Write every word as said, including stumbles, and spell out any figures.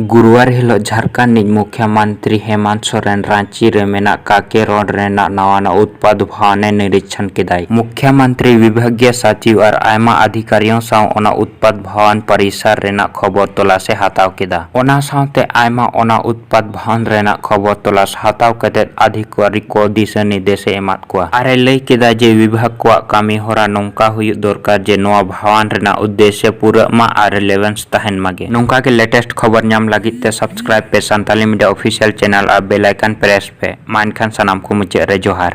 ᱜᱩᱨᱩᱣᱟᱨ ᱦᱤᱞᱳᱜ ᱡᱷᱟᱲᱠᱷᱚᱸᱰ ᱨᱤᱱᱤᱡ ᱢᱩᱠᱷᱭᱟᱹᱢᱚᱱᱛᱨᱤ ᱦᱮᱢᱟᱱᱛ ᱥᱚᱨᱮᱱ ᱨᱟᱸᱪᱤ ᱨᱮ ᱢᱮᱱᱟᱜ ᱠᱟᱠᱮ ᱨᱳᱰ ᱨᱮᱱᱟᱜ ᱱᱟᱣᱟᱱᱟᱜ ᱩᱛᱯᱟᱫ ᱵᱷᱚᱵᱚᱱᱮ ᱱᱤᱨᱤᱠᱷᱚᱱ ᱠᱮᱫᱟᱭ᱾ ᱢᱩᱠᱷᱭᱟᱹᱢᱚᱱᱛᱨᱤ, ᱵᱤᱵᱷᱟᱜᱤᱭᱚ ᱥᱟᱪᱤᱵ ᱟᱨ ᱟᱭᱢᱟ ᱟᱫᱷᱤᱠᱟᱨᱤᱭᱚ ᱥᱟᱶ ᱚᱱᱟ ᱩᱛᱯᱟᱫ ᱵᱷᱚᱵᱚᱱ ᱯᱚᱨᱤᱥᱚᱨ ᱨᱮᱱᱟᱜ ᱠᱷᱚᱵᱚᱨ ᱛᱚᱞᱟᱥ ᱮ ᱦᱟᱛᱟᱣ ᱠᱮᱫᱟ᱾ ᱚᱱᱟ ᱥᱟᱶᱛᱮ ᱟᱭᱢᱟ ᱚᱱᱟ ᱩᱛᱯᱟᱫ ᱵᱷᱚᱵᱚᱱ ᱨᱮᱱᱟᱜ ᱠᱷᱚᱵᱚᱨ ᱛᱚᱞᱟᱥ ᱦᱟᱛᱟᱣ ᱠᱟᱛᱮ ᱟᱫᱷᱤᱠᱟᱨᱤ ᱠᱚ ᱫᱤᱥᱟᱹ ᱱᱤᱨᱫᱮᱥ ᱮ ᱮᱢᱟᱫ ᱠᱚᱣᱟ᱾ ᱟᱨ ᱮ ᱞᱟᱹᱭ ᱠᱮᱫᱟ ᱡᱮ ᱵᱤᱵᱷᱟᱜᱽ ᱠᱚᱣᱟᱜ ᱠᱟᱹᱢᱤ ᱦᱚᱨᱟ ᱱᱚᱝᱠᱟ ᱦᱩᱭᱩᱜ ᱫᱚᱨᱠᱟᱨ ᱡᱮ ᱱᱚᱣᱟ ᱵᱷᱟᱣᱟᱱ ᱨᱮᱱᱟᱜ ᱩᱫᱽᱫᱮᱥᱭᱚ ᱯᱩᱨᱟᱹᱜ ᱢᱟ ᱟᱨ relevance ᱛᱟᱦᱮᱱ ᱢᱟᱜᱮ᱾ ᱱᱚᱝᱠᱟ ᱜᱮ latest ᱠᱷᱚᱵᱚᱨ ᱧᱟᱢ ᱞᱟᱹᱜᱤᱫ ᱛᱮ subscribe ᱯᱮ ᱥᱟᱱᱛᱟᱞᱤ media official channel ᱟᱨ bell icon press ᱯᱮ᱾ ᱢᱟ ᱮᱱᱠᱷᱟᱱ ᱥᱟᱱᱟᱢ ᱠᱚ ᱢᱩᱪᱟᱹᱫ ᱨᱮ ᱡᱚᱦᱟᱨ᱾